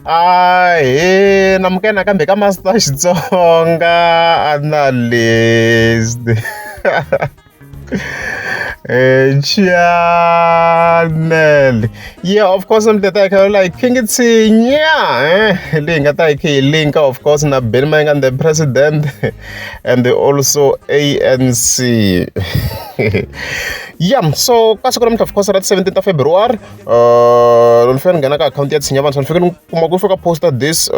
Ahee namukela nakambe ka Master Xitsonga Analyst channel. Yeah, of course mi tata hi kha like King Tshinya leyi nga ta hi kha hi linka of course na Benny Mayengani the president and also ANC. Yeah, so ka siku namuntlha of course ra 17 ta February loko ni fika ni nghena ka akhawunti ya Tshinya Vantshwa ni fike ni kuma ku fika poster this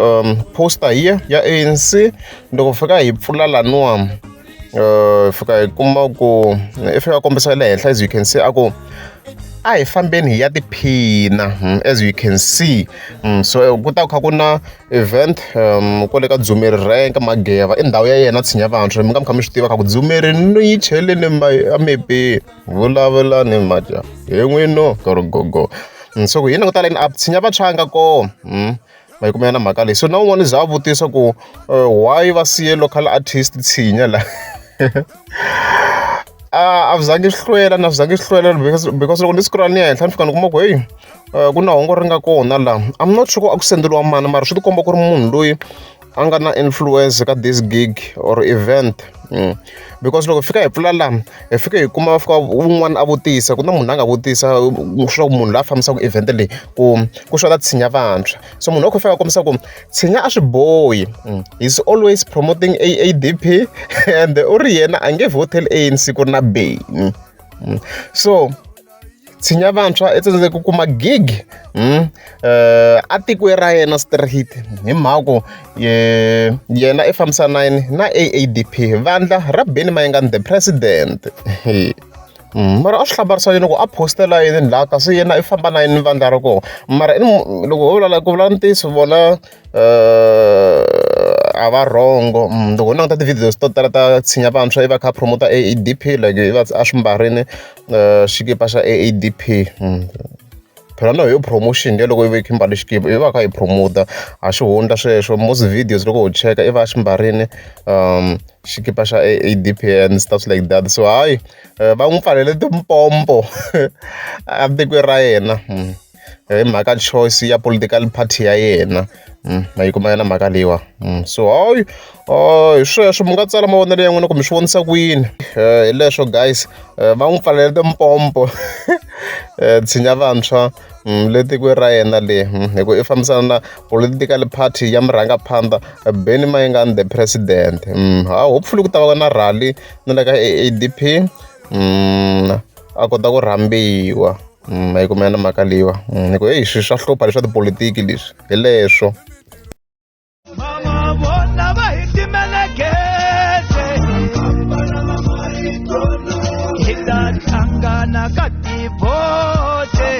poster here ya ANC loko fika hi pfula laniwa fika hi kuma ku i fika kombisa le henhla as you can see a ku a hi fambeni hi ya tiphina as you can see so ku ta kha ku na event kwale ka Dzumeri rank Mageva i ndhawu ya yena Tshinya Vantshwa mi nga mi kha mi swi tiva kha ku Dzumeri ni yi cheleni emepeni vulavulani maja hi n'wino gogo so ku hi languta line up Tshinya Vantshwa a nga kona ma yi kuma na mhaka leyi so na un'wana za a vutisa ku why va siye local artist Tshinya la a swi zangi swi hlwela na swi zangi swi hlwela because loko ni scroll ni ya henhla ni fika ni kuma ku hey ku na hungu ri nga kona la I'm not sure ku a ku senderiwa mani mara swi ti komba ku ri munhu loyi a nga na influence ka this gig or event because loko hi fika hi pfula la hi fika hi kuma fika un'wana a vutisa ku na munhu a nga vutisa swa ku munhu loyi a fambisaka event leyi ku ku xota Tshinya Vantshwa so munhu wa kha fika a kombisa ku Tshinya a swi bohi he's always promoting AADP and u ri yena a nge vhoteli ANC ku ri na Benny so Tshinya Vantshwa i tsandzeke ku kuma gig a tikweni ra yena straight hi mhaka ku yena i fambisana na yini na AADP vandla ra Benny Mayengani the president mara a swi hlamarisa yini ku a postela yini la kasi yena i famba na yini vandla ra kona mara loko ho vula ku vula ntiyiso vona a va wrong loko ho languta ti-videos to tala ta Tshinya Vantshwa i va a kha a promote AADP like i va a swi mbarini xikipa xa AADP phela na yo promotion ya loko i ve i mbale xikipa i va a kha yi promote a xi hundla sweswo most videos loko ho cheka i va a xi mbarini xikipa xa AADP and stuff like that so hayi va n'wi pfalele timpompo a tikweni ra yena hi mhaka choice ya political party ya yena ma yi kuma yona mhaka leyiwa so hayi hi sweswo mi nga tsala mavonelo ya n'wina kumbe swi vonisa ku yini hi leswo guys va n'wi pfalele timpompo Tshinya Vantshwa le tikweni ra yena le hi ku i fambisana na political party ya murhangaphandla Benny Mayengani the president ha hopefully ku ta va na rally na le ka AADP a kota ku rhambiwa ma yi kuma yona mhaka leyiwa hi ku heyi swi swa hlupha leswa tipolotiki leswi hi leswo Mama vona va hi timele gede hi ta hlangana ka tivote.